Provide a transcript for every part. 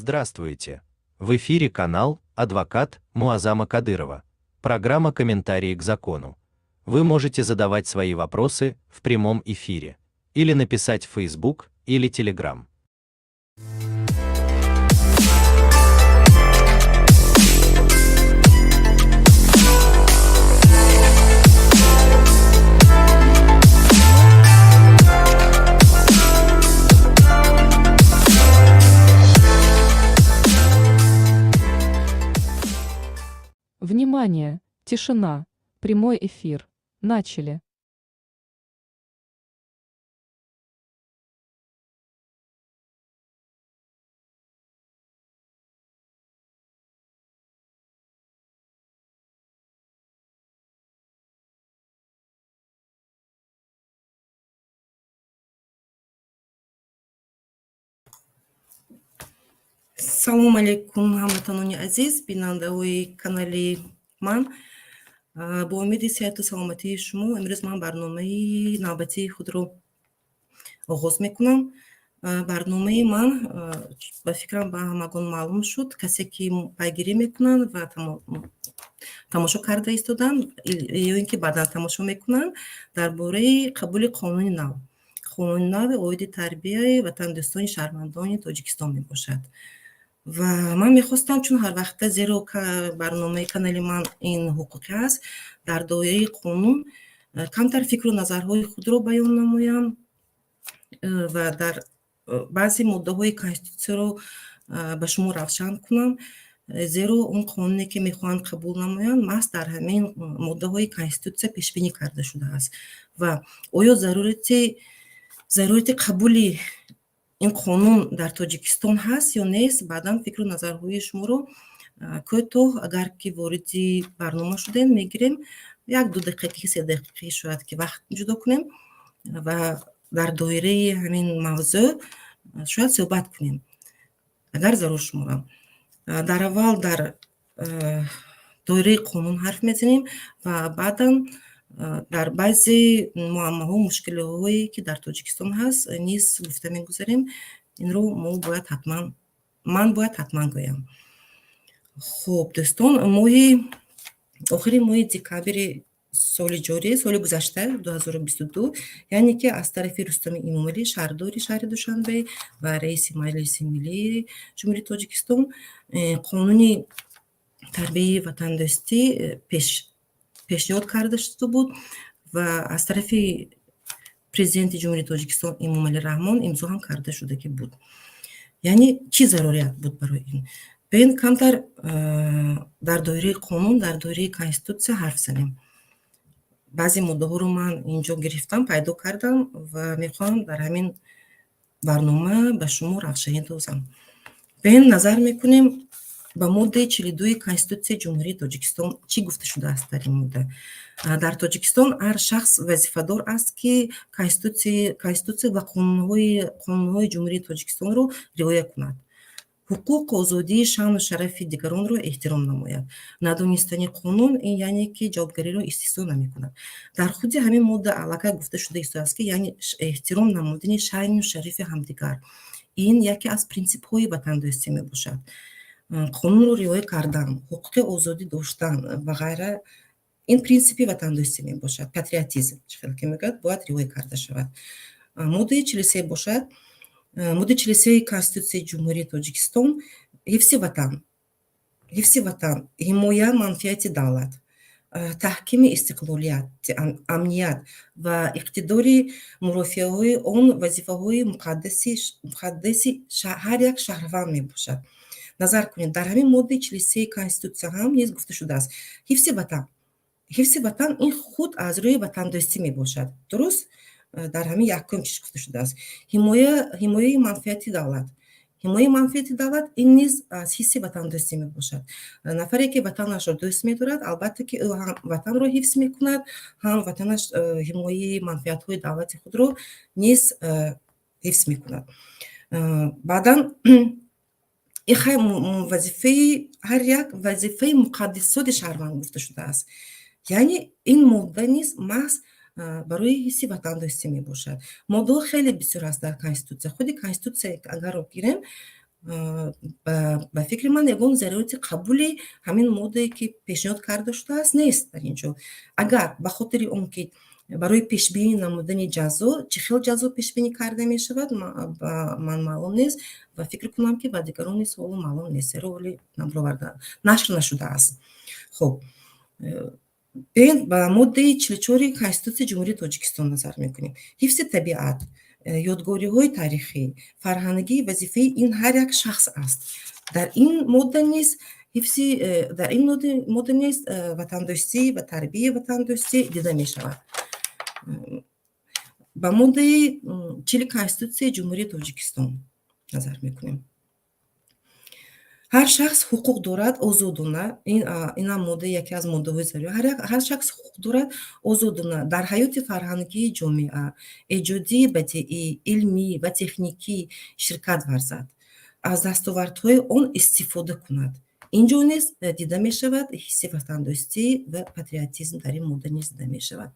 Здравствуйте! В эфире канал «Адвокат Муазама Кадырова». Программа «Комментарии к закону». Вы можете задавать свои вопросы в прямом эфире или написать в Facebook или Telegram. Внимание! Тишина! Прямой эфир. Начали. Салому алейкум, ҳамватанони азиз, бинандаҳои канали ман. Бо умеди сиҳату саломатии шумо имрӯз ман барномаи навбатии худро оғоз мекунам. Барномаи ман, ба фикрам, ба ҳамагон маълум шуд, касе ки пайгирӣ мекунанд ва тамошо карда истоданд ё ин ки баъдан тамошо мекунанд, дар бораи қабули қонуни нав, қонуни нави оиди тарбияи ватандӯстони шаҳрвандони Тоҷикистон мебошад. Ва ман мехостам, чун ҳар вақта, зеро барномаи канали ман ин ҳуқуқӣ аст, дар доираи қонун камтар фикру назарҳои худро баён намоям ва дар баъзе моддаҳои конститутсияро ба шумо равшан кунам, зеро он қонуне ки мехоҳанд қабул намоянд, маҳз дар ҳамин моддаҳои конститутсия пешбинӣ карда шудааст ва оё зарурати қабули ин қонун дар Тоҷикистон ҳаст ё нест. Баъдан фикру назарҳои шуморо кӯтоҳ, агар ки вориди барнома шудем, мегирем, 1-2 дақиқаи, 3 дақиқаи шояд ки вақт ҷудо кунем ва дар доираи ҳамин мавзӯъ шояд суҳбат кунем, агар зарур шуморам. Дар аввал дар доираи қонун ҳарф мезанем ва баъдан дар баъзе муаммоҳо, мушкилиҳое ки дар Тоҷикистон ҳаст, низ гуфта мегузарем. Инро мо бояд ҳатман, ман бояд ҳатман гӯям. Хуб, дӯстон, моҳи охири моҳи декабри соли ҷорӣ, соли гузашта, 2022, яъне ки аз тарафи Рустами Эмомалӣ, шаҳрдори шаҳри Душанбе ва раиси Маҷлиси Миллии Ҷумҳурии Тоҷикистон, қонуни тарбияи ватандӯстӣ пешниҳод карда шуда буд ва аз тарафи президенти Ҷумҳурии Тоҷикистон Эмомалӣ Раҳмон имзо ҳам карда шудагӣ буд. Яъне чӣ зарурият буд барои ин? Биёед, камтар дар доираи қонун, дар доираи конститутсия ҳарф занем. Баъзе моддаҳоро ман инҷо гирифтам, пайдо кардам ва мехоҳам дар ҳамин барнома ба шумо равшанӣ дозам. Биёед, назар мекунем ба моддаи 42-и Конститутсияи Ҷумҳурии Тоҷикистон. Чӣ гуфта шудааст дар ин модда? Дар Тоҷикистон ҳар шахс вазифадор аст, ки Конститутсия ва қонунҳои Ҷумҳурии Тоҷикистонро риоя кунад, ҳуқуқ, озодӣ, шаъну шарафи дигаронро эҳтиром намояд. Надонистани қонун ин яъне ки ҷавобгариро истисно намекунад. Дар худи ҳамин модда аллакай гуфта шуда истодааст, ки яъне эҳтиром намудани шаъну шарафи ҳамдигар ин яке аз принсипҳои ватандӯстӣ мебошад. Қонунро риоя кардан, ҳуқуқи озодӣ доштан ва ғайра ин принсипи ватандӯстӣ мебошад. Патриотизм, чӣ хел ки мегӯяд, бояд риоя карда шавад. Моддаи 43 бошад, моддаи 43-и Конститутсияи Ҷумҳурии Тоҷикистон: ҳифзи ватан, ҳифзи ватан, ҳимоя манфиати давлат, таҳкими истиқлолият, амният ва иқтидори мурофиаҳои он вазифаҳои муқаддаси ҳар як шаҳрванд мебошад. Назар кунед, дар ҳамин моддаи 43-и Конститутсия ҳам низ гуфта шудааст: ҳифзи ватан. Ҳифзи ватан ин худ аз рӯи ватандӯстӣ мебошад, дуруст? Дар ҳамин якум чиз гуфта шудааст: ҳимояи манфиати давлат. Ҳимояи манфиати давлат ин низ аз ҳисси ватандӯстӣ мебошад. Нафаре ки ватанашро дӯст медорад, албатта ки ӯ ҳам ватанро ҳифз мекунад, ҳам ватанаш, ҳимояи манфиатҳои давлати худро низ ҳифз мекунад. Баъдан вазифаи ҳар як, вазифаи муқаддасоти шаҳрванд гуфта шудааст. Яъне ин модда низ маҳз барои ҳисси ватандӯстӣ мебошад. Моддаҳо хеле бисёр аст дар Конститутсия. Худи Конститутсия агарро гирем, Ба фикри ман, ягон зарурати қабули ҳамин моддае, ки пешниҳод карда шудааст, нест дар ин ҷо. Агар ба хотири он ки барои пешбинӣ намудани ҷазо, чӣ хел ҷазо пешбинӣ карда мешавад, ба ман маълум нест ва фикр кунам, ки ба дигарон низ ҳоло маълум нест, зеро ҳоли набароварда, нашр нашудааст. Хуб, биёед, ба моддаи 44-и Конститутсияи Ҷумҳурии Тоҷикистон назар мекунем. Ҳифзи табиат, ёдгориҳои таърихӣ, фарҳангӣ вазифаи ин ҳар як шахс аст. Дар ин модда низ ҳифзи, дар ин модда низ ватандӯстӣ ва тарбияи ватандӯстӣ дида мешавад. Ба моддаи 40-и Конститутсияи Ҷумҳурии Тоҷикистон назар мекунем. Ҳар шахс ҳуқуқ дорад озодона, инам модда, яке аз моддаҳои зарурӣ, ҳар шахс ҳуқуқ дорад озодона дар ҳаёти фарҳангии ҷомеа, эҷодии бадеӣ, илмӣ ва техникӣ ширкат варзад, аз дастовардҳои он истифода кунад. Ин ҷо низ дида мешавад ҳисси ватандӯстӣ ва патриотизм, дар ин модда низ дида мешавад.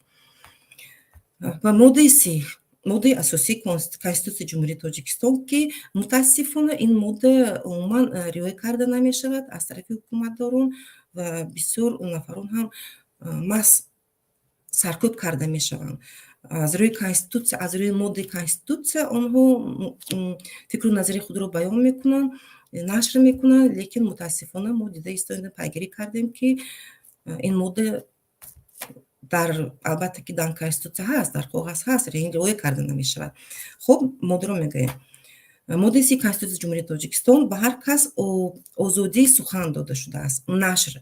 Ва моддаи 30, моддаи асосии Конститутсияи Ҷумҳурии Тоҷикистон, ки мутаассифона ин модда умуман риоя карда намешавад аз тарафи ҳукуматдорон ва бисёр нафарон ҳам маҳз саркӯб карда мешаванд. Аз рӯи Конститутсия, аз рӯи моддаи Конститутсия онҳо фикру назари худро баён мекунанд, нашр мекунанд, лекин мутаассифона мо дида истода, пайгирӣ кардем, ки ин модда дар, албатта ки дар Конститутсия ҳаст, дар коғаз ҳаст, риоя карда намешавад. Хуб, моддаро мегӯем. Моддаи 30-и Конститутсияи Ҷумҳурии Тоҷикистон: ба ҳар кас озодии сухан дода шудааст, нашр,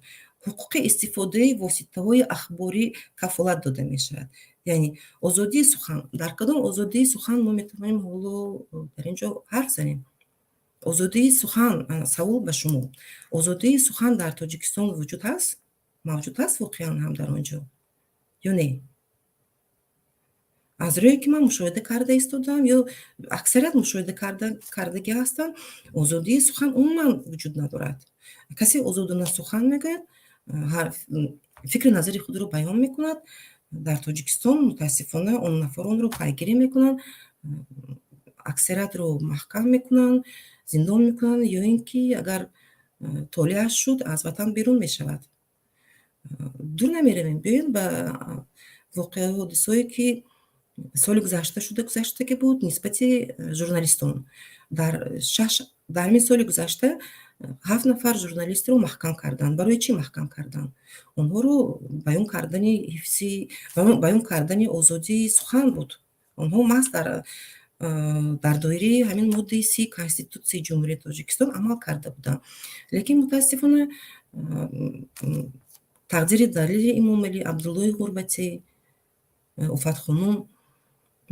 ҳуқуқи истифодаи воситаҳои ахборӣ кафолат дода мешавад. Яъне озодии сухан. Дар кадом озодии сухан мо метавонем ҳоло дар ин ҷо ҳарф занем? Озодии сухан, савол ба шумо: озодии сухан дар Тоҷикистон вуҷуд ҳаст, мавҷуд ҳаст воқеан ҳам дар он ҷо ё не? Аз рӯе ки ман мушоҳида карда истодаам ё аксарият мушоҳида кардагӣ ҳастанд, озодии сухан умуман вуҷуд надорад. Касе озодона сухан мегӯяд, фикру назари худро баён мекунад дар Тоҷикистон, мутаассифона, он нафаронро пайгирӣ мекунанд, аксариятро маҳкам мекунанд, зиндон мекунанд ё ин ки агар толеаш шуд, аз ватан берун мешавад. Дур намеравем, биёем ба воқеаҳо, ҳодисаҳое, ки соли гузашта шуда гузаштагӣ буд нисбати журналистон. Дар шаш, дар ҳамин соли гузашта ҳафт нафар журналистро маҳкам карданд. Барои чӣ маҳкам карданд онҳоро? Баён кардани ҳифзи, баён кардани озодии сухан буд. Онҳо маҳз дар доираи ҳамин моддаи 30-и Конститутсияи Ҷумҳурии Тоҷикистон амал карда буданд, лекин мутаассифона тақдири Далери Имомалӣ, Абдуллои Ғурбатӣ, Уфатхонум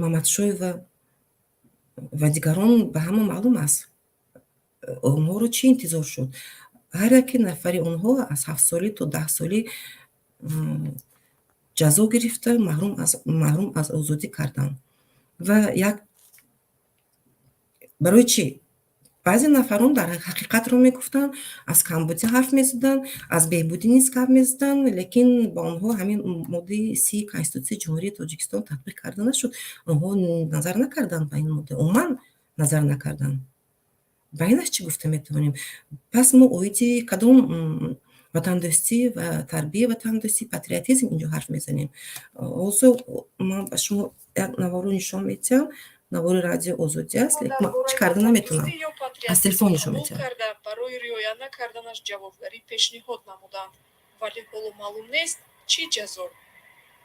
Мамадшоева ва дигарон ба ҳама маълум аст. Онҳоро чӣ интизор шуд? Ҳар яке нафари онҳо аз 7-солӣ то 10-солӣ ҷазо гирифта, маҳрум аз озодӣ карданд. Ва як барои чӣ? Баъзе нафарон дар ҳақиқатро мегуфтанд, аз камбудӣ ҳарф мезаданд, аз беҳбудӣ низ гап мезаданд, лекин ба онҳо ҳамин моддаи 30-и Конститутсияи Ҷумҳурии Тоҷикистон татбиқ карда нашуд. Онҳо назар накарданд ба ин модда, умуман назар накарданд. Ба инаш чӣ гуфта метавонем? Пас мо оиди кадом ватандӯстӣ ва тарбияи ватандӯстӣ, патриотизм инҷо ҳарф мезанем? Ҳозир ман ба шумо як наворо нишон медиҳам, навори Радио Озодӣ аст, лекин ман чӣ карда наметавонам, аз телефон нишон медиҳам. Карда, барои риоя накарданаш ҷавобгарӣ пешниҳод намуданд, вале ҳоло маълум нест, чӣ ҷазо.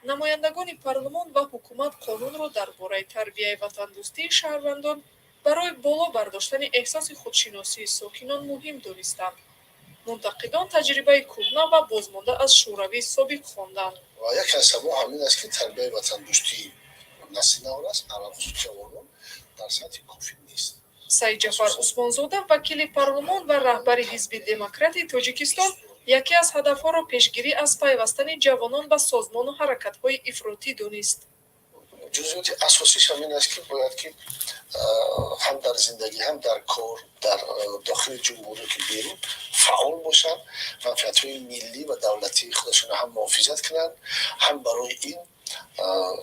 Намояндагони парлумон ва ҳукумат қонунро дар бораи тарбияи ватандӯстии шаҳрвандон барои боло бардоштани эҳсоси худшиносии сокинон муҳим донистанд. Мунтақидон таҷрибаи кӯҳна ва бозмонда аз Шӯравии собиқ хонданд. Ва яке аз сабабҳо ҳамин аст, ки тарбияи ватандӯстии насли наврас, алалхусус ҷавонон, дар сатҳи кофӣ нест. Саидҷафар Усмонзода, вакили парлумон ва раҳбари Ҳизби демократии Тоҷикистон, яке аз ҳадафҳоро пешгирӣ аз пайвастани ҷавонон ба созмону ҳаракатҳои ифротӣ донист. Ҷузъиёти асосиш ҳамин аст, ки бояд ки ҳам дар зиндагӣ, ҳам дар кор, дар дохили ҷумҳурӣ ки берун фаъол бошанд, манфиатҳои миллӣ ва давлатии худашонро ҳам муҳофизат кунанд, ҳам барои ин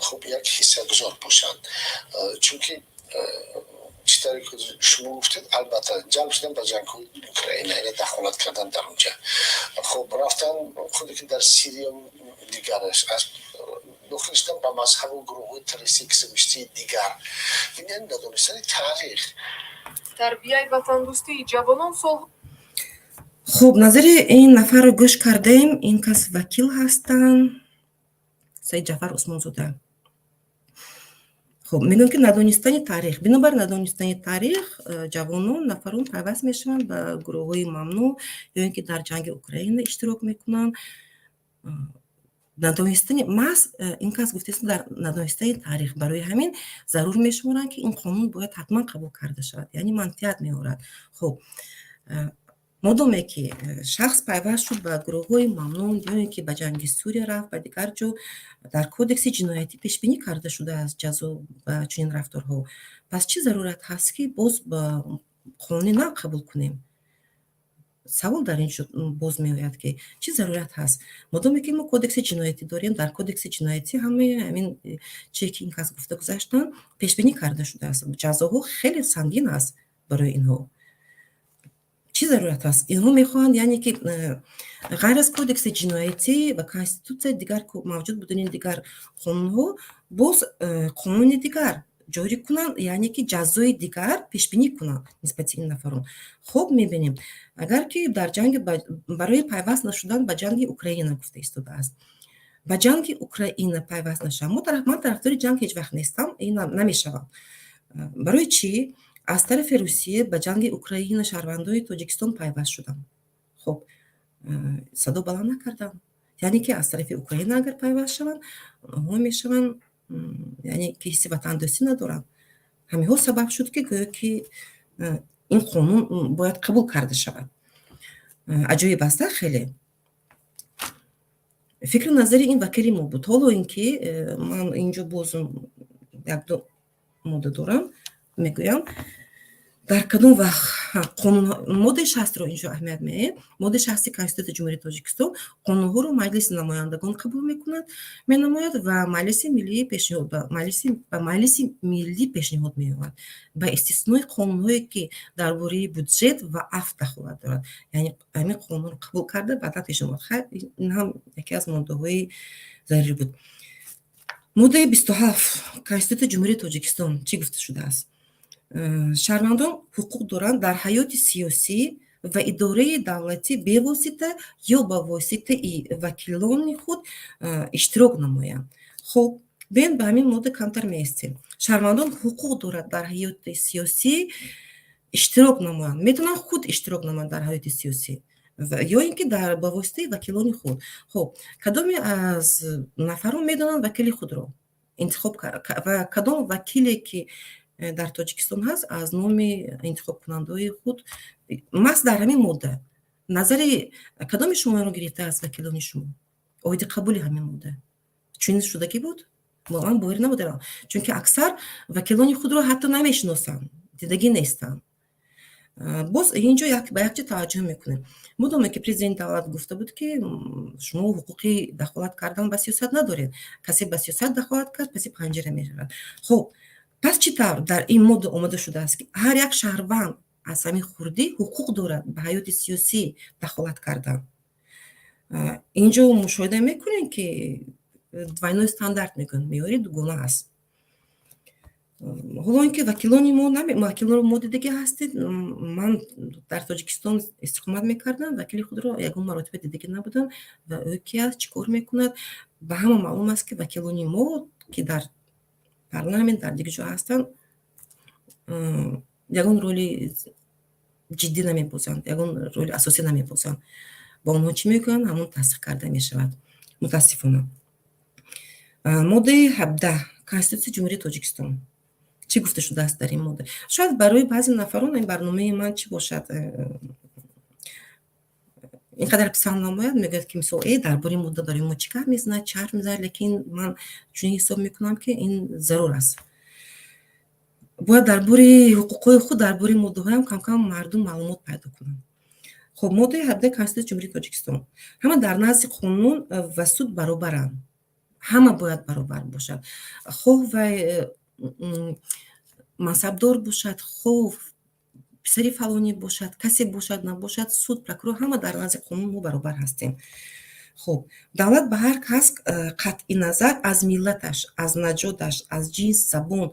хуб як ҳиссагузор бошанд, чунки чӣ Чӣ тавре ки шумо гуфтед, албатта, ҷалб шудан ба ҷангҳои Украина, яъне дахолат кардан дар онҷа, хуб, рафтан худе ки дар Сирия, дигараш аз дохил шудан ба мазҳабу гурӯҳҳои террористии, экстремистии дигар, ин яъне надонистани таърих. Тарбияи ватандӯстии ҷавонон сол Хуб, назари ин нафарро гӯш кардем. Ин кас вакил ҳастанд, Саид Ҷаъфар Усмонзода. Хуб, мегӯям, ки надонистани таърих, бинобар надонистани таърих ҷавонон, нафарон пайваст мешаванд ба гурӯҳҳои мамнӯъ ё ин ки дар ҷанги Украина иштирок мекунанд. Надонистани маҳз ин кас гуфтааст, дар надонистани таърих, барои ҳамин зарур мешуморанд, ки ин қонун бояд ҳатман қабул карда шавад, яъне манфиат меорад. Хуб, модоме ки шахс пайваст шуд ба гурӯҳҳои мамнӯъ ё ин ки ба ҷанги Сурия рафт, ба дигар ҷо, дар кодекси ҷиноятӣ пешбинӣ карда шудааст ҷазо ба чунин рафторҳо. Пас чӣ зарурат ҳаст, ки боз ба қонуни нав қабул кунем? Савол дар ин ҷо боз меояд, ки чӣ зарурат ҳаст, модоме ки мо кодекси ҷиноятӣ дорем. Дар кодекси ҷиноятӣ ҳамаи ҳамин чие, ки ин кас гуфта гузаштанд, пешбинӣ карда шудааст. Ҷазоҳо хеле сангин аст барои инҳо. Чӣ зарурат аст? Инҳо мехоҳанд, яъне ки ғайр аз кодекси ҷиноятӣ ва конститутсия, дигар мавҷуд будани дигар қонунҳо, боз қонуни дигар ҷорӣ кунанд, яъне ки ҷазои дигар пешбинӣ кунанд нисбати ин нафарон. Хуб, мебинем, агар ки дар ҷанги, барои пайваст нашудан ба ҷанги Украина гуфта истодааст, ба ҷанги Украина пайваст нашавам. Ман тарафдори ҷанг ҳеҷ вақт нестам, ин намешавам. Барои чӣ аз тарафи Русия ба ҷанги Украина шаҳрвандони Тоҷикистон пайваст шуданд? Хуб, садо баланд накардам. Яъне ки аз тарафи Украина агар пайваст шаванд, онҳо мешаванд, яъне ки ҳисси ватандӯстӣ надоранд. Ҳаминҳо сабаб шуд, ки гӯё ки ин қонун бояд қабул карда шавад. Аҷоиб аст, хеле. Фикру назари ин вакили мо буд. Ҳоло ин ки ман инҷо боз якду модда дорам, мегӯям, дар кадом вақт қонун. Моддаи 60-ро инҷо аҳамият меҳем. Моддаи 60-и Конститутсияи Ҷумҳурии Тоҷикистон: қонунҳоро Маҷлиси намояндагон қабул мекунад, менамояд ва Маҷлиси Миллӣ пешниҳод, ба Маҷлиси Миллӣ пешниҳод меёбад, ба истиснои қонунҳое, ки дар бораи буҷет ва афв дахолат дорад. Яъне ҳамин қонунро қабул карда, баъдан пешниҳод. Хайр, ин ҳам яке аз моддаҳои зарурӣ буд. Моддаи 27 Конститутсияи Ҷумҳурии Тоҷикистон чӣ гуфта шудааст? Шаҳрвандон ҳуқуқ доранд дар ҳаёти сиёсӣ ва идораи давлатӣ бевосита ё ба воситаи вакилони худ иштирок намоянд. Хуб, биёед, ба ҳамин модда камтар меистем. Шаҳрвандон ҳуқуқ дорад дар ҳаёти сиёсӣ иштирок намоянд, метавонанд худ иштирок намоянд дар ҳаёти сиёсӣ ё ин ки ба воситаи вакилони худ. Хуб, кадоме аз нафарон медонанд вакили худро интихоб ва кадом вакиле, ки дар Тоҷикистон ҳаст, аз номи интихобкунандаҳои худ, маҳз дар ҳамин модда назари кадоми шуморо гирифтааст вакилони шумо оиди қабули ҳамин модда? Чунин шудагӣ буд? Ман боварӣ намедорам, чунки аксар вакилони худро ҳатто намешиносанд, дидагӣ нестанд. Боз ин ҷо ба як чиз таваҷҷӯҳ мекунем. Мудоме ки президенти давлат гуфта буд, ки шумо ҳуқуқи дахолат кардан ба сиёсат надоред, касе ба сиёсат дахолат кард, паси панҷара меравад. Хуб, пас чӣ тавр дар ин модда омода шудааст, ки ҳар як шаҳрванд аз ҳамин хурдӣ ҳуқуқ дорад ба ҳаёти сиёсӣ дахолат кардан? Инҷо мушоҳида мекунем, ки двойной стандарт мекунад, меъёри дугона аст. Ҳоло ин ки вакилони мо, вакилонро мо дидагӣ ҳастед. Ман дар Тоҷикистон истиқомат мекардам, вакили худро ягон маротиба дидагӣ набудам ва ӯ ки аст, чӣ кор мекунад, ба ҳама маълум аст, ки вакилони мо, ки дар парламент, дар дигар ҷо ҳастанд, ягон роли ҷиддӣ намебозанд, ягон роли асосӣ намебозанд. Ба онҳо чӣ мегӯянд, ҳамон тасдиқ карда мешавад, мутаассифона. Моддаи 17 Конститутсияи Ҷумҳурии Тоҷикистон чӣ гуфта шудааст дар ин модда? Шояд барои баъзе нафарон ин барномаи ман чӣ бошад, ин қадар писанд намояд, мегӯяд, ки мисол, дар бораи модда барои мо чӣ гап мезанад, чӣ ҳарф мезанад. Лекин ман чунин ҳисоб мекунам, ки ин зарур аст. Бояд дар бораи ҳуқуқҳои худ, дар бораи моддаҳоям камкам мардум маълумот пайдо кунанд. Хуб, моддаи 17 Конститутсияи Ҷумҳурии Тоҷикистон: ҳама дар назди қонун ва суд баробаранд. Ҳама бояд баробар бошад, хоҳ вай Мансабдор бошад, хов писари фалонӣ бошад, касе бошад, набошад, суд, прокурор, ҳама дар назди қонун мо баробар ҳастем. Хуб, давлат ба ҳар кас қатъи назар аз миллаташ, аз наҷодаш, аз ҷинс, забон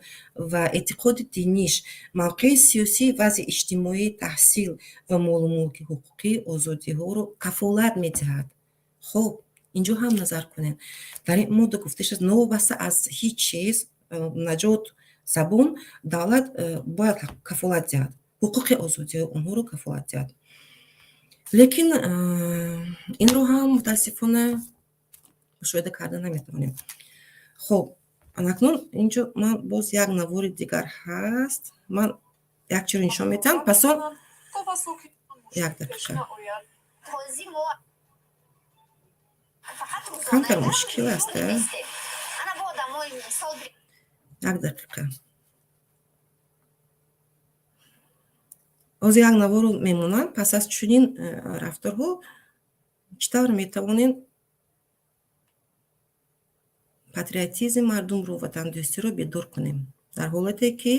ва эътиқоди диниш, мавқеи сиёсӣ, вазъи иҷтимоӣ, таҳсил ва молу мулки, ҳуқуқӣ, озодиҳоро кафолат медиҳад. Хуб, инҷо ҳам назар кунем, дар ин модда гуфта шудааст, новобаста аз ҳеҷ чиз, наҷод, забон, давлат бояд кафолат диҳад, ҳуқуқи озодиҳои онҳоро кафолат диҳад. Лекин инро ҳам мутаассифона мушоҳида карда наметавонем. Хуб, анакнун инҷо ман боз як навори дигар ҳаст, ман як чиро нишон медиҳам, пас он як дақиқа, камтар мушкил аст, як дақиқа. Ҳозир як наворо мемонам. Пас аз чунин рафторҳо чӣ тавр метавонем патриотизми мардумро, ватандӯстиро бедор кунем, дар ҳолате ки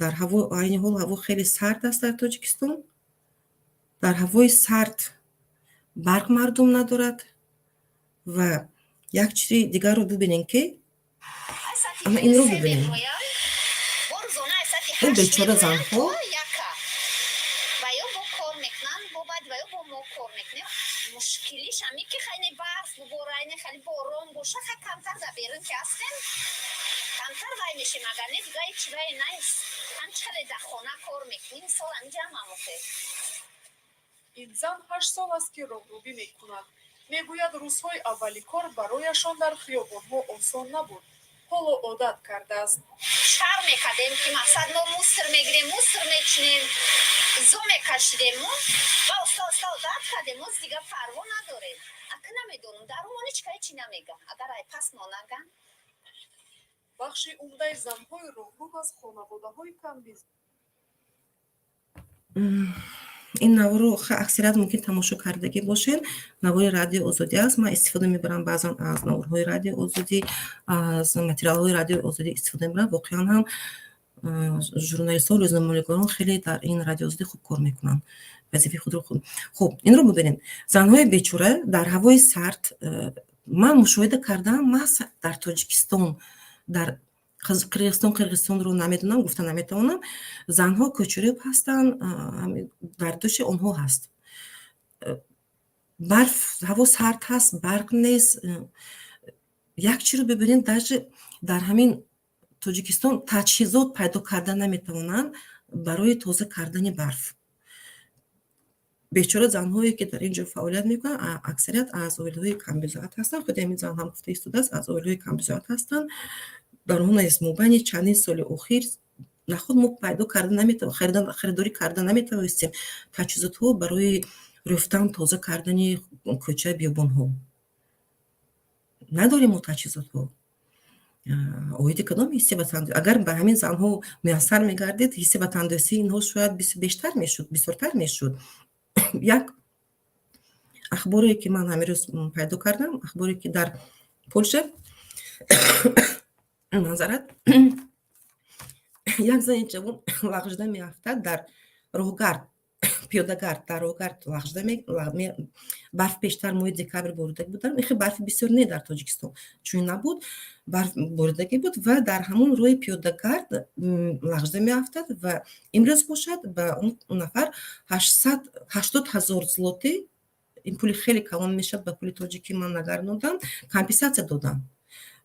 дар ҳаво, айни ҳол ҳаво хеле сард аст дар Тоҷикистон, дар ҳавои сард барқ мардум надорад? Ва як чизи дигарро бибинем, ки ана инро бибинем, ин бечора занҳо. Мушкилиш ҳами ки хайне барф бубора, айне хали борон боша, хай камтар дар берун ки ҳастем, камтар вай мешем, агар не, дига ҳеҷ вай нест. Ҳам чӣ хеле дар хона кор мекунӣ, мисол, ҳамиҷа ҳам ҳамохе. Ин зан 8 сол аст, ки роҳрӯбӣ мекунад. Мегӯяд, рӯзҳои аввали кор барояшон дар хиёбонҳо осон набуд, ҳоло одат кардааст. Шарм мекардем, ки мақсад мо мусор мегирем, мусор мечинем, изо мекашидему ва оста оста одат кардем. Оз дига парво надорем. Ака, намедонам, дарумон ҳеч ка ҳечи намега, агар ай пас мо наган. Бахши умдаи занҳои роҳрӯб аз хонаводаҳои камбиз Ин наворо аксарият мумкин тамошо кардагӣ бошед, навори Радиои Озодӣ аст. Ман истифода мебарам баъзан аз наворҳои Радиои Озодӣ, аз материалҳои Радиои Озодӣ истифода мебарам. Воқеан ҳам журналистҳо, рӯзноманигорон хеле дар ин Радиои Озодӣ хуб кор мекунанд, вазифаи худро хуб. Хуб, инро бибинед, занҳои бечора дар ҳавои сард. Ман мушоҳида кардам, маҳз дар Тоҷикистон, дар Қирғизистон, Қирғизистонро намедонам, гуфта наметавонам, занҳо кӯчурӯб ҳастанд, дар дӯши онҳо ҳаст барф, ҳаво сард ҳаст, барқ нест. Як чиро бибинед, даже дар ҳамин Тоҷикистон таҷҳизот пайдо карда наметавонанд барои тоза кардани барф. Бечора занҳое, ки дар ин ҷо фаъолият мекунанд, аксарият аз оилаҳои камбизоат ҳастанд. Худи ҳамин зан ҳам гуфта истодааст, аз оилаҳои камбизоат ҳастанд. Дар он нест, мобайни чандин соли охир нахуд мо пайдо карда наметавон, харидорӣ карда наметавонистем таҷҳизотҳо барои рӯфтан, тоза кардани кӯча, биёбонҳо. Надорем мо таҷҳизотҳо. Оиди кадом ҳисси ватандӯстӣ? Агар ба ҳамин занҳо муяссар мегардид, ҳисси ватандӯстии инҳо шояд бештар мешуд, бисёртар мешуд. Як ахборе, ки ман ҳамин рӯз пайдо кардам, ахборе, ки дар Польша манзарат, як зани ҷавон лағжида меафтад дар роҳгард, пиёдагард, дар роҳгард лағжида. Барф пештар моҳи декабр боридагӣ буд, ихе барфи бисёр не, дар Тоҷикистон чунин набуд, барф боридагӣ буд ва дар ҳамон роҳи пиёдагард лағжида меафтад. Ва имрӯз бошад, ба он нафар 880 000 злоти, ин пули хеле калон мешавад ба пули тоҷикӣ, ман нагардондам, компенсатсия додам.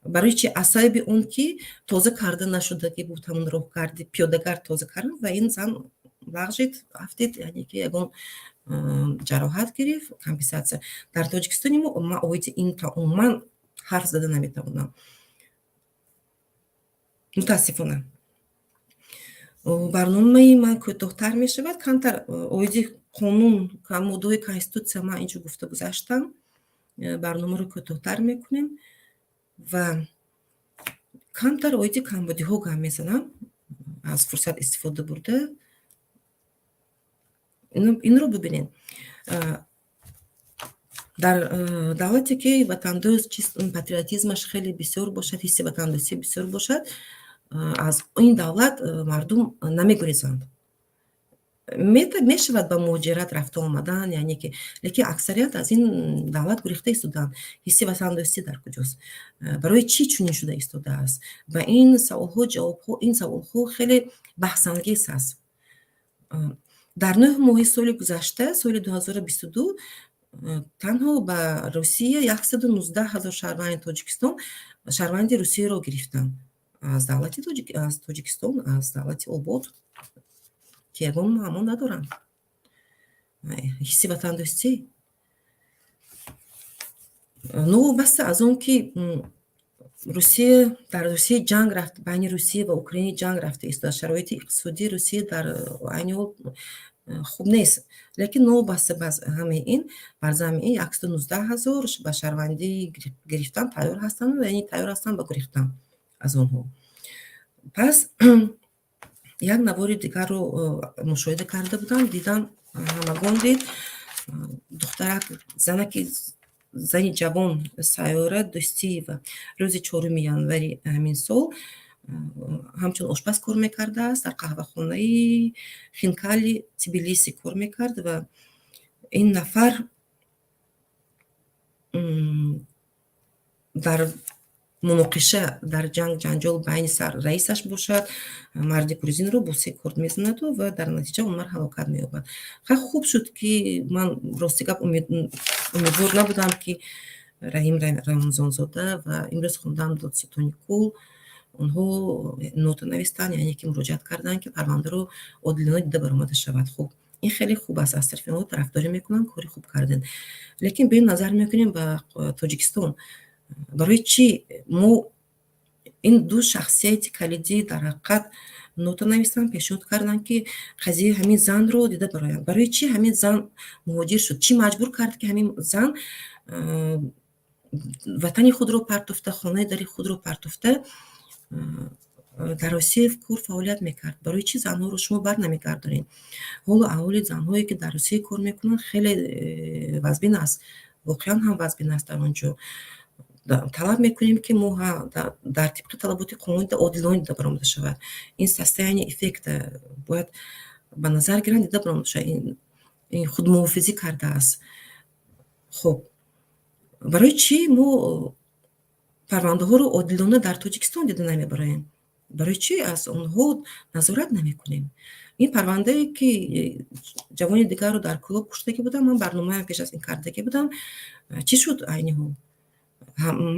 Барои чи? Аз сабаби он ки тоза карда нашудагӣ буд ҳамон роҳгарди, пиёдагард тоза кардан ва ин зан лағжид, афтид, яъне ки ягон ҷароҳат гирифт, компенсатсия. Дар Тоҷикистони мо ман оиди ин умуман ҳарф зада наметавонам, мутаассифона. Барномаи ман кӯтоҳтар мешавад. Камтар оиди қонун, моддаҳои конститутсия ман инҷо гуфта гузаштам. Барномаро кӯтоҳтар мекунем ва камтар оиди камбудиҳо гап мезанам, аз фурсат истифода бурда. Инро бибинед: дар давлате, ки ватандӯст, патриотизмаш хеле бисёр бошад, ҳисси ватандӯстӣ бисёр бошад. Аз ин давлат мардум намегурезанд. Мешавад ба муҳоҷират рафта омадан, яъне ки, лекин аксарият аз ин давлат гурехта истоданд. Ҳисси ватандӯстӣ дар куҷост? Барои чӣ чунин шуда истодааст? Ба ин саволҳо ҷавобҳо, ин саволҳо хеле баҳсангез аст. Дар 9 моҳи соли гузашта, соли 2022, танҳо ба Русия 119 ҳазор шаҳрванди Тоҷикистон шаҳрванди Русияро гирифтанд аз давлати аз Тоҷикистон, аз давлати обод, ки ягон муаммо надоранд. Ҳисси ватандӯстӣ, новобаста аз он ки Русия, дар Русия ҷанг рафт, байни Русия ва Украина ҷанг рафта истодааст, шароити иқтисодии Русия дар айни ҳол хуб нест, лекин новобаста ба ҳамаи ин, бар замми ин 119 ҳазор ба шаҳрвандӣ гирифтан тайёр ҳастанд, яъне тайёр ҳастанд ба гурехтан аз онҳо. Пас як навори дигарро мушоҳида карда будам, дидам, ҳамагон дид, духтарак, занаки, зани ҷавон Сайёра Дӯстиева рӯзи 4 январи ҳамин сол ҳамчун ошпаз кор мекардааст, дар қаҳвахонаи Хинкали Тбилиси кор мекард ва ин нафар дар муноқиша, дар ҷанг, ҷанҷол байни раисаш бошад, марди грузинро бо се корд мезанаду ва дар натиҷа он мард ҳалокат меёбад. Хай, хуб шуд, ки ман, рости гап, умедвор набудам, ки Раҳим Рамазонзода ва имрӯз хондам додситони кул, онҳо нота навистанд, яъне ки муроҷиат карданд, ки парвандаро одилона дида баромада шавад. Хуб, ин хеле хуб аст, аз тарафи онҳо тарафдорӣ мекунам, кори хуб кардем. Лекин биёем, назар мекунем ба Тоҷикистон. Барои чӣ мо ин ду шахсияти калидӣ дар ҳақиқат нота навистанд, пешниҳод карданд, ки қазияи ҳамин занро дида бароянд? Барои чӣ ҳамин зан муҳоҷир шуд? Чӣ маҷбур кард, ки ҳамин зан ватани худро партофта, хонаи дари худро партофта, дар Русия кор, фаъолият мекард? Барои чӣ занҳоро шумо бар намегардонед? Ҳоло аҳволи занҳое, ки дар Русия кор мекунанд, хеле вазбин аст, воқеан ҳам вазбин аст. Дар он ҷо талаб мекунем, ки мо дар тибқи талаботи қонун одилона дида баромада шавад. Ин состояние аффекта бояд ба назар гиранд, дида баромада шавад, ин худмуҳофизӣ кардааст. Хуб, барои чӣ мо парвандаҳоро одилона дар Тоҷикистон дида намебароем? Барои чӣ аз онҳо назорат намекунем? Ин парвандае, ки ҷавони дигарро дар Кӯлоб куштагӣ будам, ман барномаам пеш аз ин кардагӣ будам, чӣ шуд айни ҳол?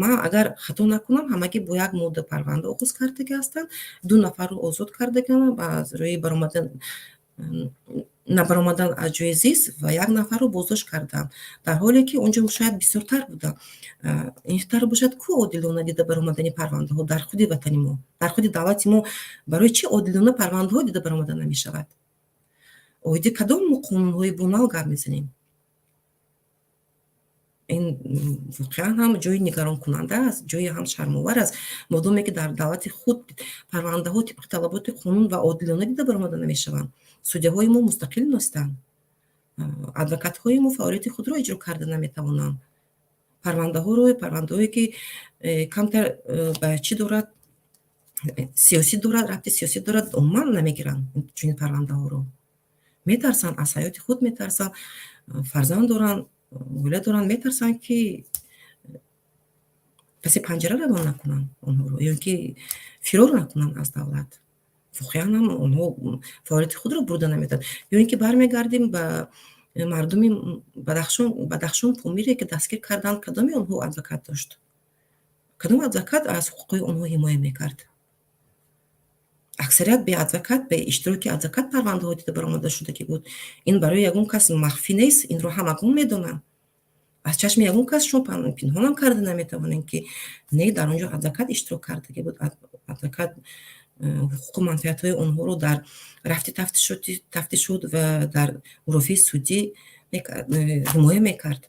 Ман агар хато накунам, ҳамагӣ бо як модда парванда оғоз кардагӣ ҳастанд, ду нафарро озод кардагианд аз рӯи баромадан, набаромадан аз ҷои зист ва як нафарро боздошт карданд, дар ҳоле ки он ҷо шояд бисёртар буданд. Интар бошад, ку одилона дида баромадани парвандаҳо дар худи ватани мо, дар худи давлати мо? Барои чӣ одилона парвандаҳо дида баромада намешавад? Оиди кадом мо қонунҳои бунал гап мезанем? Ин воқеан ҳам ҷои нигаронкунанда аст, ҷои ҳам шармовар аст. Модоме ки дар давлати худ парвандаҳо тибқи талаботи қонун ва одилона дида баромада намешаванд, судяҳои мо мустақил нестанд, адвокатҳои мо фаъолияти худро иҷро карда наметавонанд, парвандаҳоро, парвандаҳое ки камтар ба чӣ дорад, сиёсӣ дорад, рабти сиёсӣ дорад, умуман намегиранд чунин парвандаҳоро. Метарсанд, аз ҳаёти худ метарсанд, фарзанд доранд, оила доранд, метарсанд, ки паси панҷара равон накунанд онҳоро ё ки фирор накунанд аз давлат. Воқеан ҳам онҳо фаъолияти худро бурда наметавонанд. Ё ин ки бармегардем ба мардуми Бадахшон, Бадахшон, Помире, ки дастгир карданд, кадоми онҳо адвокат дошт? Кадом адвокат аз ҳуқуқҳои онҳо ҳимоя мекард? Аксарият бе адвокат, бе иштироки адвокат парвандаҳо дида баромада шудагӣ буд. Ин барои ягон кас махфӣ нест, инро ҳамагон медонанд. Аз чашми ягон кас шумо пинҳонам карда наметавонед, ки не, дар он ҷо адвокат иштирок кардагӣ буд, адвокат ҳуқуқу манфиатҳои онҳоро дар рафти тафтишот ва дар мурофиаи судӣ ҳимоя мекард.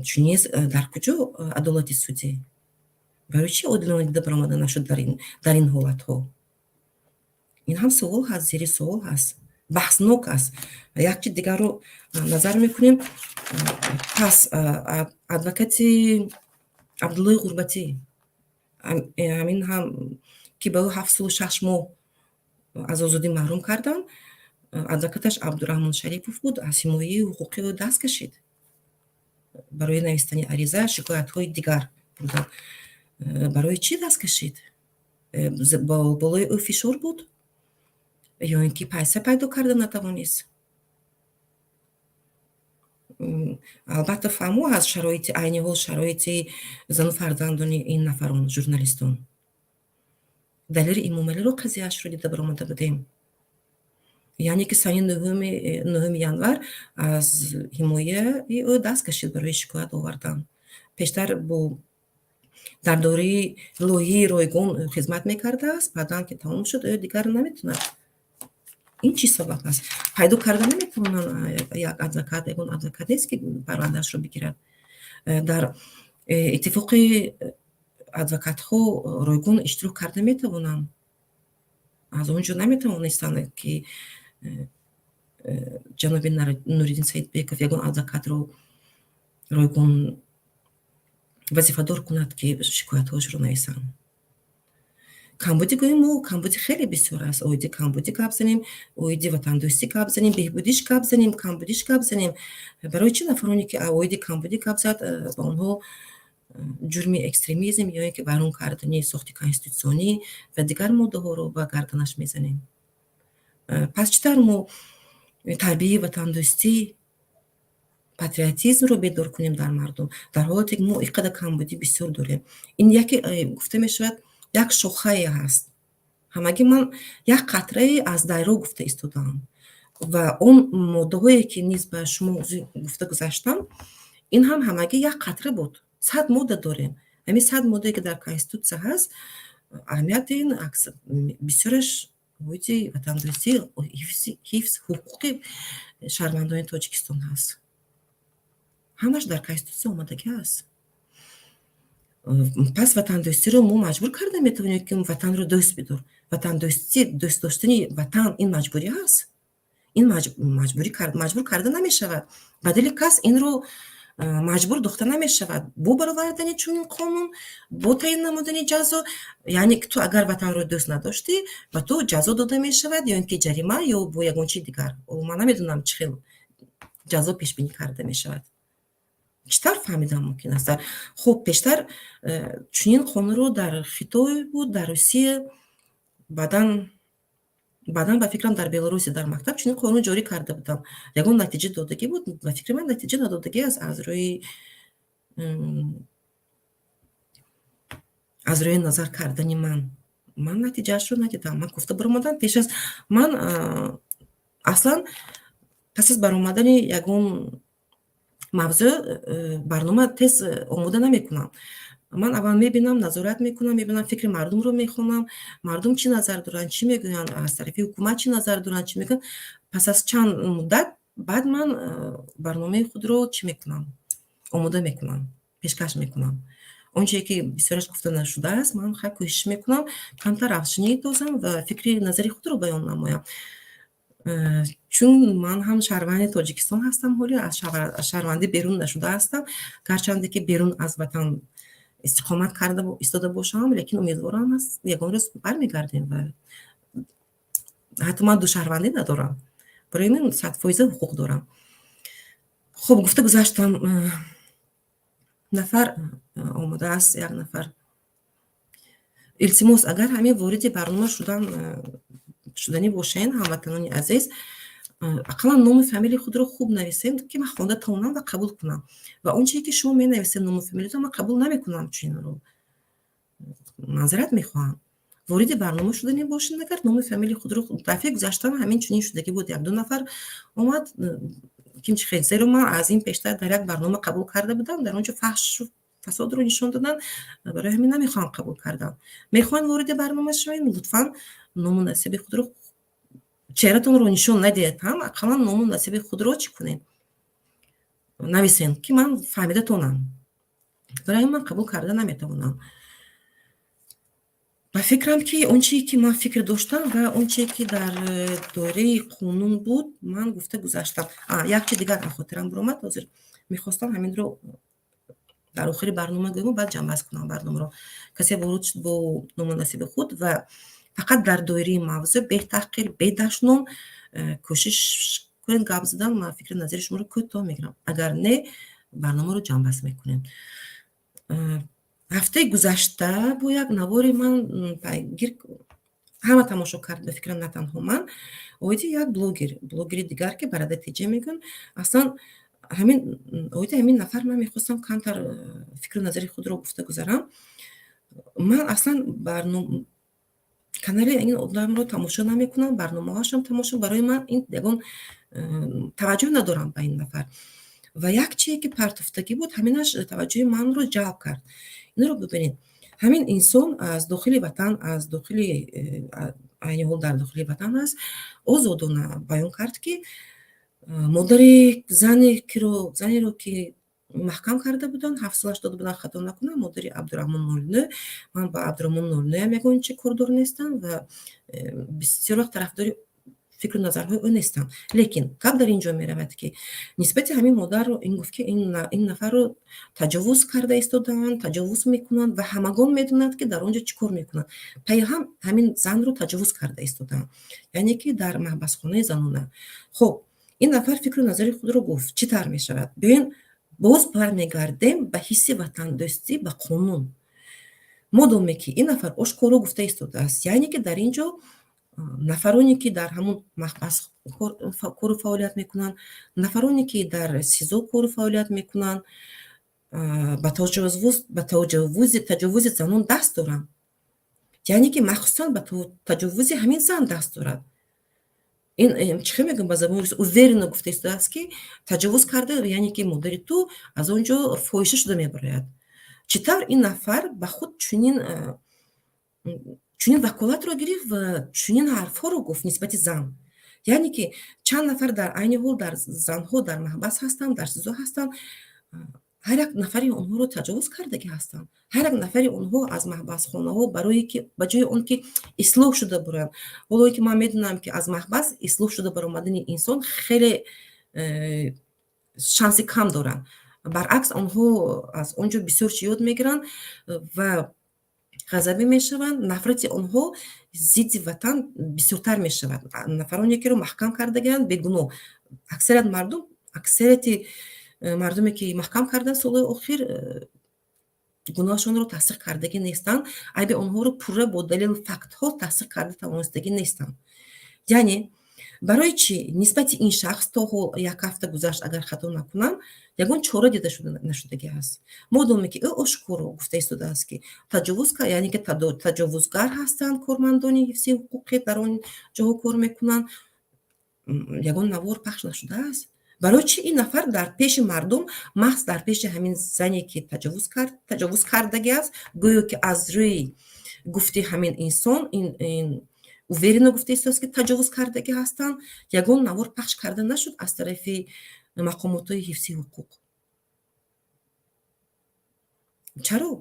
Чунин дар куҷо адолати судӣ? Барои чӣ одилона дида баромада нашуд дар ин ҳолатҳо? Ин ҳам суол ҳаст, зери суол ҳаст, баҳснок аст. Як чи дигарро назар мекунем. Пас адвокати Абдуллои Ғурбатӣ, ҳамин ҳам Ки ба ӯ 7 солу 6 моҳ аз озодӣ маҳрум карданд, адвокаташ Абдураҳмон Шарипов буд, аз ҳимояи ҳуқуқии ӯ даст кашид. Барои навиштани ариза, шикоятҳои дигар бурдан. Барои чӣ даст кашид? Болои ӯ фишор буд ё ин ки пайса пайдо карда натавонист? Албатта, фаҳмо аз шароити айни ҳол, шароити зану фарзандони ин нафарон, журналистон. Далери Имомалиро қазияашро дида баромада будем, яъне ки санаи 9 январ аз ҳимояи ӯ даст кашид барои шикоят овардан. Пештар бо дар дораи лоиҳаи ройгон хизмат мекардааст, баъдан ки тамом шуд, ӯ дигар наметавонад. Ин чӣ сабаб аст? Пайдо карда наметавонанд як адвокат, ягон адвокат нест, ки парвандаашро бигирад. Дар иттифоқи адвокатҳо ройгон иштирок карда метавонанд, аз он ҷо наметавонистанд, ки ҷаноби Нуриддин Саидбеков ягон адвокатро ройгон вазифадор кунад, ки шикоятҳояшро нависанд. Камбудӣ гӯем мо, камбудӣ хеле бисёр аст. Оиди камбудӣ гап занем, оиди ватандӯстӣ гап занем, беҳбудиш гап занем, камбудиш гап занем. Барои чӣ нафароне, ки оиди камбудӣ гап зад, ба онҳо ҷурми экстремизм ё ин ки вайрон кардани сохти конститутсионӣ ва дигар моддаҳоро ба гарданаш мезанем? Пас чӣ тавр мо тарбияи ватандӯстӣ, патриотизмро бедор кунем дар мардум, дар ҳолате ки мо ин қадар камбудӣ бисёр дорем? Ин яке, гуфта мешавад, як шохае ҳаст. Ҳамагӣ ман як қатрае аз дарё гуфта истодаам ва он моддаҳое, ки низ ба шумо гуфта гузаштам, ин ҳам ҳамагӣ як қатра буд. 100 модда дорем. Ҳамин 100 моддае, ки дар конститутсия ҳаст, аҳамияти ин бисёраш оиди ватандӯстӣ, ҳифз ҳуқуқи шаҳрвандони Тоҷикистон ҳаст. Ҳамаш дар конститутсия омадагӣ аст. Пас ватандӯстиро мо маҷбур карда метавонем, ки ватанро дӯст бидор? Ватандӯстӣ, дӯст доштани ватан ин маҷбурӣ аст? Ин маҷбур карда намешавад. Ба дили кас инро маҷбур дохта намешавад бо баровардани чунин қонун, бо таъин намудани ҷазо. Яъне ту агар ватанро дӯст надоштӣ, ба ту ҷазо дода мешавад ё ин ки ҷарима, ё бо ягон чизи дигар. Ман намедонам, чӣ хел ҷазо пешбинӣ карда мешавад. Чӣ тавр фаҳмидан мумкин аст? Хуб, пештар чунин қонунро дар Хитой буд, дар Русия, баъдан, ба фикрам, дар Беларусия дар мактаб чунин қонун ҷорӣ карда буданд. Ягон натиҷа додагӣ буд? Ба фикри ман, натиҷа надодагӣ аст. Аз рӯи назар кардани ман, ман натиҷаашро надидам. Ман гуфта баромадам пеш аз ман, аслан пас аз баромадани ягон мавзӯъ барнома тез омода намекунам. Ман аввал мебинам, назорат мекунам, мебинам, фикри мардумро мехонам, мардум чӣ назар доранд, чӣ мегӯянд, аз тарафи ҳукумат чӣ назар доранд, чӣ мегӯянд. Пас аз чанд муддат баъд ман барномаи худро чӣ мекунам, омода мекунам, пешкаш мекунам. Он чизе, ки бисёраш гуфта нашудааст, ман хай кӯшиш мекунам камтар равшанӣ дозам ва фикри назари худро баён намоям, чун ман ҳам шаҳрванди Тоҷикистон ҳастам, ҳоле аз шаҳрвандӣ берун нашуда ҳастам. Гарчанде ки берун аз ватан истиқомат карда истода бошам, лекин умедворам аст, ягон рӯз бармегардем. Ва ҳатто ман душаҳрвандӣ надорам, барои ин 100% ҳуқуқ дорам. Хуб, гуфта гузаштам. Нафар омадааст, як нафар. Илтимос, агар ҳамин вориди барнома шудан шуданӣ бошен, ҳамватанони азиз, ақаллан ному фамилияи худро хуб нависем, ки ман хонда тавонам ва қабул кунам. Ва он чизе, ки шумо менависед, ному фамилиятон, ман қабул намекунам чунинро, маъзарат мехоҳам. Вориди барнома шуданӣ бошед агар, ному фамилияи худро. Дафъаи гузаштаам ҳамин чунин шудагӣ буд, як ду нафар омад, ким чи хел, зеро ман аз ин пештар дар як барнома қабул карда будам, дар он ҷо фаҳшу фасодро нишон доданд, барои ҳамин намехоҳам қабул кардан. Мехоҳед вориди барнома шавед, лутфан ному насаби худро, чеҳратонро нишон надиҳед ҳам, ақаллан ному насаби худро чӣ кунед, нависен, ки ман фаҳмида тонам. Барои ҳамин ман қабул карда наметавонам. Ба фикрам, ки он чие, ки ман фикр доштам, ва он чие, ки дар доираи қонун буд, ман гуфта гузаштам. Як чи дигар аз хотирам баромад, ҳозир мехостам ҳаминро. Дар охири барнома гӯему, баъд ҷамъбаст кунам барномаро. Касе ворид шуд бо ному насиби худ ва фақат дар доираи мавзӯъ, бетаҳқир, бедашном кӯшиш кунед гап задан. Ман фикри назари шуморо кӯтоҳ мегирам. Агар не, барномаро ҷамъбаст мекунем. Ҳафтаи гузашта бо як навори ман пайгир ҳама тамошо кард, ба фикрам, на танҳо ман, оиди як блогер, блогери дигар, ки Бародар Тиҷе мегӯянд. Аслан ҳамин оиди ҳамин нафар ман мехостам камтар фикру назари худро гуфта гузарам. Ман аслан канали ин одамро тамошо намекунам, барномаҳоашам тамошо, барои ман ин ягон таваҷҷӯҳ надорам ба ин нафар. Ва як чие ки партофтагӣ буд, ҳаминаш таваҷҷӯҳи манро ҷалб кард. Инро бибинед: ҳамин инсон аз дохили ватан, аз дохили, айни ҳол дар дохили ватан аст, озодона баён кард, ки модари занеро, ки маҳкам карда буданд, 7 солаш дода буданд, хато накунам, модари Абдураҳмон Нолнӯ. Ман ба Абдураҳмон Нолнӯям ягон чи кордор нестам ва бисёр вақт тарафдори фикру назарҳои ӯ нестам, лекин гап дар ин ҷо меравад, ки нисбати ҳамин модарро ин гуфт, ки ин нафарро таҷовуз карда истодаанд, таҷовуз мекунанд ва ҳамагон медонанд, ки дар он ҷо чӣ кор мекунанд. Пайҳам ҳамин занро таҷовуз карда истодаанд, яъне ки дар маҳбасхонаи занона. Хуб, ин нафар фикру назари худро гуфт. Чӣ тавр мешавад? Биёен, боз бармегардем ба ҳисси ватандӯстӣ, ба қонун. Модоме ки ин нафар ошкоро гуфта истодааст, яъне ки дар ин ҷо нафароне, ки дар ҳамун маҳбас кору фаъолият мекунанд, нафароне, ки дар СИЗО кору фаъолият мекунанд, ба таҷовузи занон даст доранд, яъне ки махсусан ба таҷовузи ҳамин зан даст дорад. Ин чӣ хел мегӯям, ба забони русӣ уверенно гуфта истодааст, ки таҷовуз карда, яъне ки модари ту аз он ҷо фоҳиша шуда мебарояд. Чӣ тавр ин нафар ба худ чунин ваколатро гирифт ва чунин ҳарфҳоро гуфт нисбати зан? Яъне ки чанд нафар дар айни ҳол дар занҳо дар маҳбас ҳастанд, дар СИЗО ҳастанд, ҳар як нафари онҳоро таҷовуз кардагӣ ҳастанд. Ҳар як нафари онҳо аз маҳбасхонаҳо барое ки ба ҷои он ки ислоҳ шуда буранд, ҳолое ки ман медонам, ки аз маҳбас ислоҳ шуда баромадани инсон хеле шанси кам доранд, баръакс, онҳо аз он ҷо бисёр чӣ ёд мегиранд ва ғазабӣ мешаванд, нафрати онҳо зидди ватан бисёртар мешавад. Нафароне, киро маҳкам кардагианд бегуноҳ, аксарият мардум, аксарияти мардуме, ки маҳкам карданд солҳои охир, гуноҳашонро тасдиқ кардагӣ нестанд, айби онҳоро пурра бо далелу фактҳо тасдиқ карда тавонистагӣ нестанд. Яъне барои чӣ нисбати ин шахс то ҳол, як ҳафта гузашт, агар хато накунам, ягон чора дида нашудагӣ аст, модоме ки ӯ ошкоро гуфта истодааст, ки таҷовуз, яъне ки таҷовузгар ҳастанд кормандони ҳифзи ҳуқуқӣ, дар он ҷоҳо кор мекунанд, ягон навор пахш нашудааст? Барои чӣ ин нафар дар пеши мардум, маҳз дар пеши ҳамин зане, ки таҷовуз кард, таҷовуз кардагӣ аст, гӯё ки аз рӯи гуфти ҳамин инсон ин уверенно гуфта истодааст, ки таҷовуз кардагӣ ҳастанд, ягон навор пахш карда нашуд аз тарафи мақомотҳои ҳифзи ҳуқуқ? Чаро?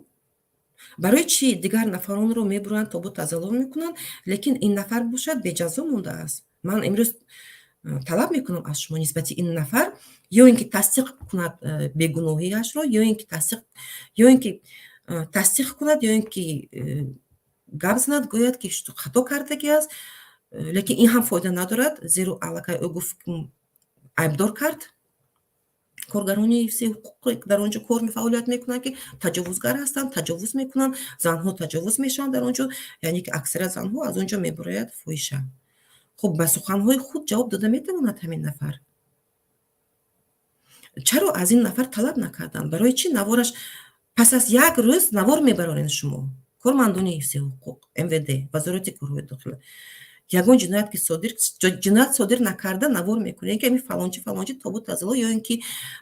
Барои чӣ дигар нафаронро мебуранд, тобу тазаллум мекунанд, лекин ин нафар бошад беҷазо мондааст? Ман имрӯз талаб мекунам аз шумо нисбати ин нафар ё ин ки тасдиқ кунад бегуноҳиашро, ё ин ки тасдиқ кунад, ё ин ки гап занад, гӯяд, ки хато кардагӣ аст. Лекин ин ҳам фоида надорад, зеро аллакай ӯ гуфт, айбдор кард коргарони ҳифзи ҳуқуқе, дар он ҷо кор фаъолият мекунанд, ки таҷовузгар ҳастанд, таҷовуз мекунанд, занҳо таҷовуз мешаванд дар он ҷо, яъне ки аксарият занҳо аз он ҷо мебарояд фоҳиша. Хуб, ба суханҳои худ ҷавоб дода метавонад ҳамин нафар? Чаро аз ин нафар талаб накарданд? Барои чӣ навораш пас аз як рӯз навор мебароред шумо, кормандони ҳифзи ҳуқуқ, МВД, Вазорати корҳои дохила? Ягон ҷиноят ки содир, ҷиноят содир накарда навор мекунед, ки ами фалончи, фалончи тобу тазало, ё ин ки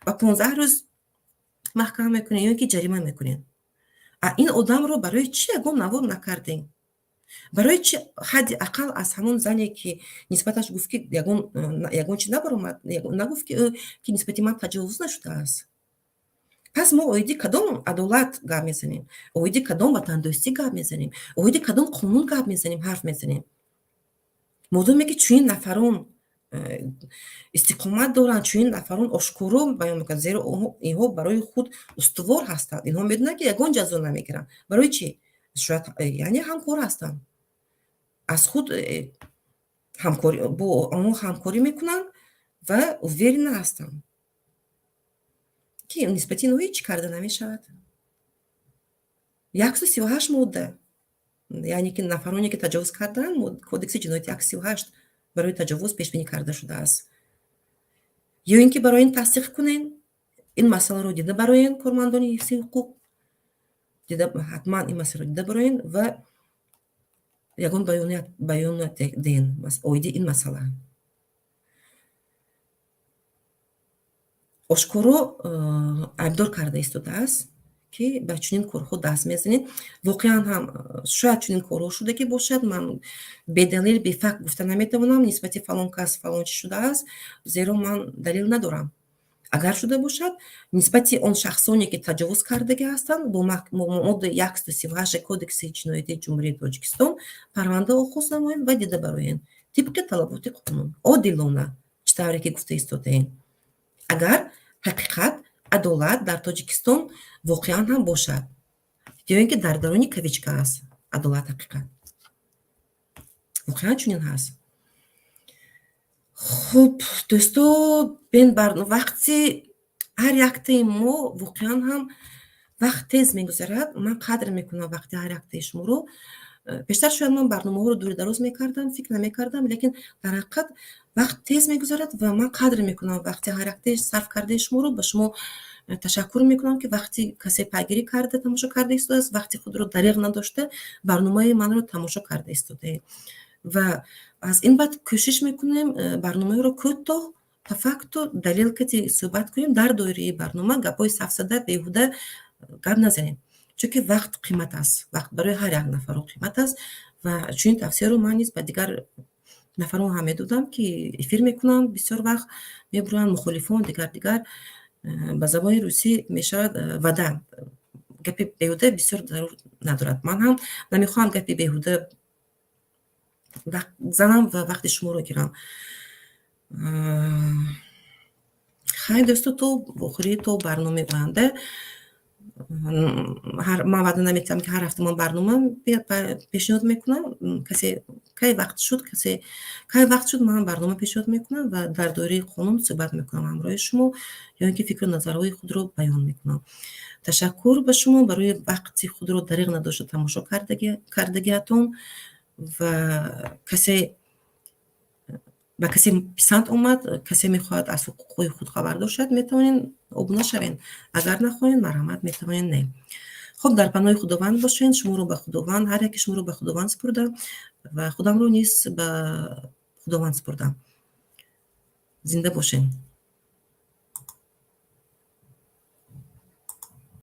ба 15 рӯз маҳкама мекунед, ё ин ки ҷарима мекунед. А ин одамро барои чӣ ягон навор накардем? Барои чӣ ҳадди ақал аз ҳамон зане, ки нисбаташ гуфт, ки ягон чи набаромад, нагуфт, ки ӯ ки нисбати ман таҷовуз нашудааст? Пас мо оиди кадом адолат гап мезанем, оиди кадом ватандӯстӣ гап мезанем, оиди кадом қонун гап мезанем, ҳарф мезанем, модоме ки чунин нафарон Истиқомат доранд. Чунин нафарон ошкоро баён мекунанд, зеро инҳо барои худ устувор ҳастанд. Инҳо медонанд, ки ягон ҷазо намегиранд. Барои чӣ? Шояд, яъне, ҳамкор ҳастанд, аз худ ҳамкорӣ, бо онҳо ҳамкорӣ мекунанд ва уверенно ҳастанд, ки нисбати инҳо ҳеҷ карда намешавад. 138 модда, яъне ки нафароне, ки таҷовуз карданд, Кодекси ҷинояти 138 барои таҷовуз пешбинӣ карда шудааст. Ё ин ки барои ин тасдиқ кунен, ин масъаларо дида бароен, кормандони ҳифзи ҳуқуқ дида, ҳатман ин масъаларо дида бароен ва ягон баёният диҳен оиди ин масъала. Ошкоро айбдор карда истодааст, ки ба чунин корҳо даст мезанед. Воқеан ҳам шояд чунин корҳо шудагӣ бошад. Ман бедалил, бефакт гуфта наметавонам, нисбати фалон кас фалон чӣ шудааст, зеро ман далел надорам. Агар шуда бошад, нисбати он шахсоне, ки таҷовуз кардагӣ ҳастанд, бо моддаи 138 Кодекси ҷиноятии Ҷумҳурии Тоҷикистон парванда оғоз намоем ва дида бароем тибқи талаботи қонун, одилона, чӣ тавре ки гуфта истодаем. Агар ҳақиқат, адолат дар Тоҷикистон воқеан ҳам бошад, ё ин ки дар даруни кавичка аст адолат, ҳақиқат воқеан чунин ҳаст. Хуб, дӯсто, бен вақти ҳар яктаи мо воқеан ҳам вақт тез мегузарад. Ман қадр мекунам вақти ҳар яктаи шуморо. Пештар шояд ман барномаҳоро дури дароз мекардам, фикр намекардам, лекин дар ҳақиқат вақт тез мегузарад ва ман қадр мекунам вақти ҳар яктаи сарф кардаи шуморо. Ба шумо ташаккур мекунам, ки вақти касе пайгирӣ карда, тамошо карда истодааст, вақти худро дариғ надошта, барномаи манро тамошо карда истодаед. Ва аз ин баъд кӯшиш мекунем барномаҳоро кӯтоҳ, по факту, далел кати суҳбат кунем. Дар доираи барнома гапҳои сафсада, беҳуда гап назанем, чунки вақт қимат аст, вақт барои ҳар як нафарро қимат аст. Ва чунин тавсияро ман низ ба дигар нафарон ҳам медодам, ки эфир мекунанд, бисёр вақт мебуранд, мухолифон, дигар дигар. Ба забони русӣ мешавад вода. Гапи беҳуда бисёр зарур надорад. Ман ҳам намехоҳам гапи беҳуда занам ва вақти шуморо гирам. Хайр, дӯсто, то охири, то барномаи оянда. Ман ваъда наметиҳам, ки ҳар ҳафта ман барнома пешниҳод мекунам. Касе кай вақт шуд, касе кай вақт шуд, ман барнома пешниҳод мекунам ва дар доираи қонун суҳбат мекунам ҳамроҳи шумо ё ин ки фикру назарҳои худро баён мекунам. Ташаккур ба шумо барои вақти худро дариғ надошта тамошо кардагиатон. Ва касе ба касе писанд омад, касе мехоҳад аз ҳуқуқҳои худ хабардор шавад, метавонед обуна шавед. Агар нахоҳед, марҳамат, метавонед не. Хуб, дар паноҳи Худованд бошед. Шуморо ба Худованд, ҳар яке шуморо ба Худованд супурдам ва худамро низ ба Худованд супурдам. Зинда бошед.